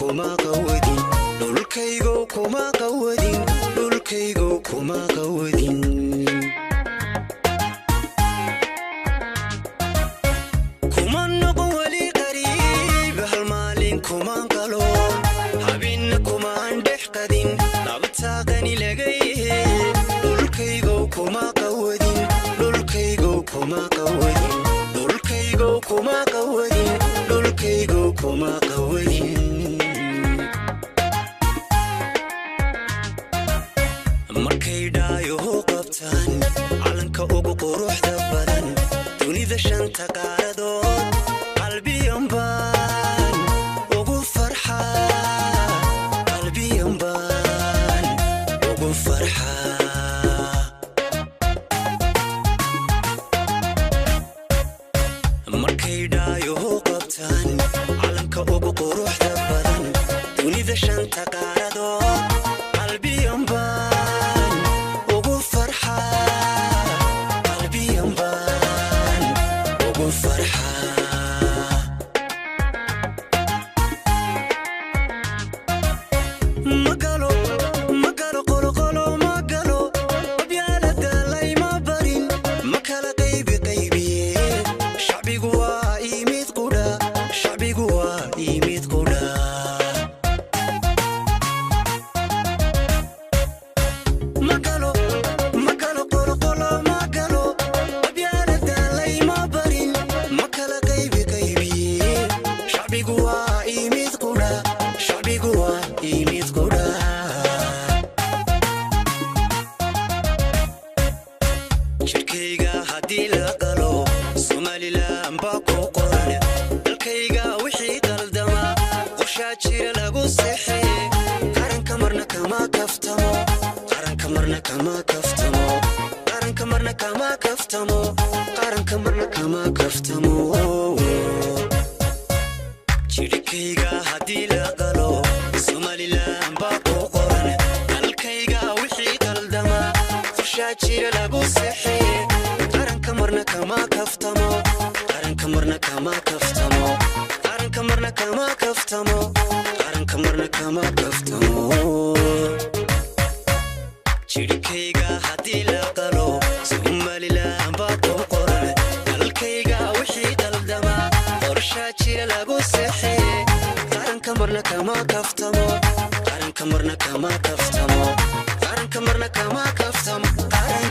Kuma qawadin dhulkaygow, kuma qawadin dhulkaygow, kuma qawadin. Kuma noqon weli qariib, hal maalin kumaan qaloon, habinna kumaan dhex qadin labtaaqani laga yahe. Dhulkaygow kuma qawadin dhulkaygow, kuma qawadin dhulkaygow, kuma qawadin dhulkaygow, kuma qawadin. Markay dhaayohu qabtaan calanka ugu quruxda badan dunida shanta qaaradood, qalbiyan baan ugu farxaa, qalbiyan baan ugu farxaa. Markay dhaayohu qabtaan calanka ugu quruxda badan dunida shanta qaaradood, qalbiyan baan ugu farxaa, qalbiyan baan ugu farxaa. Magalo magalo qoloqolo magalo, qabyaalada layma barin, ma kala qaybi qaybiye. Shacbigu waa imid qudha, shacbigu waa imid qudha. Magalo magalo qoloqolo magalo, qabyaalada layma barin, ma kala qaybi qaybiye. Shacbigu waa imid qudha, shacbigu waa imid qudha. Jidhkayga haddii la qalo Somalilan baa ku qoran, dalkayga wixii qaldama qorshaa jira lagu seexee. Qaranka marna kama kaftamo, qaranka marna kama kaftamo, qaranka marna kama kaftamo, qaranka marna kama kaftamo. Jidhkayga haddii la qalo Somalilan baa ku qoran, dalkayga wixii qaldama qorshaa jira lagu seexee. Qaranka marna kama kaftamo, qaranka marna kama kaftamo, qaranka marna kama kaftamo, qaranka marna kama kaftamo. Jidhkayga haddii la qalo Somalilan baa ku qoran, dalkayga wixii qaldama qorshaa jira lagu seexee. Qaranka marna kama kaftamo, qaranka marna kama kaftamo, qaranka marna kama kaftamo, qaranka